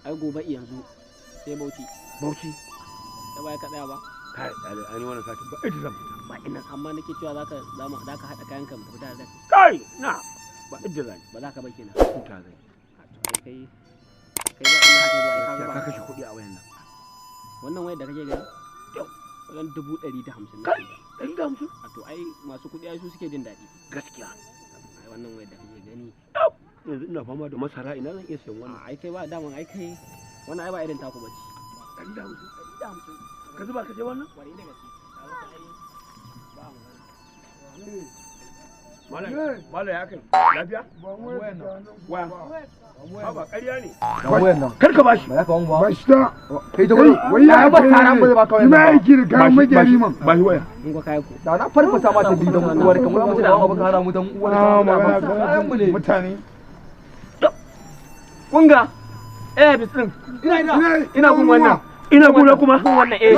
Ai gobe yanzu sai Bauchi. Bauchi. Da baya ka tsaya ba. Kai, dale, an yi wannan satin ba ita zan fita. Ba ina amma nake cewa zaka zama zaka hada kayan ka mu tafi tare da kai. Kai, na ba idda zan. Ba za ka bar kenan. Huta zan. A to ai kai kai ba ina kake zuwa ai ka Gaskiya ga ka ba. kashe kuɗi a wayan nan. Wannan wayar da kake gani? Wajen 150,000 na Kai, siya. 150? A to ai masu kuɗi ai su suke jin daɗi. Gaskiya. Ai wannan wayar da kake gani. Yanzu ina fama da masara, ina zan iya sayan wannan. A ai kai ba daman ai kai wannan ai ba irin taku bace. 150. 150. Ka zuba ka sai wannan? Kwarai da gaske. Ka ga ai ba magana. Malam, malam, ya kai. Lafiya? Waya. Haba, ƙarya ne. Wayan nan. Kar ka bashi. Ba za ka wani ba. Ba shi ta. Kai ta gudu. Wai ya ba taron ba zai baka wayan Yi ma nan ba. aiki da kayan makeri man. Ba shi waya. In ko kai ku. Da na farfasa ma ta bi dan uwar ka mu da ba ka hana mu dan uwar ka. Ah, Ba magana kayan mu ne. mutane. Kunga. Eh bis din. Ina ina. Ina gun wannan. Ina gona kuma. Gun wannan eh.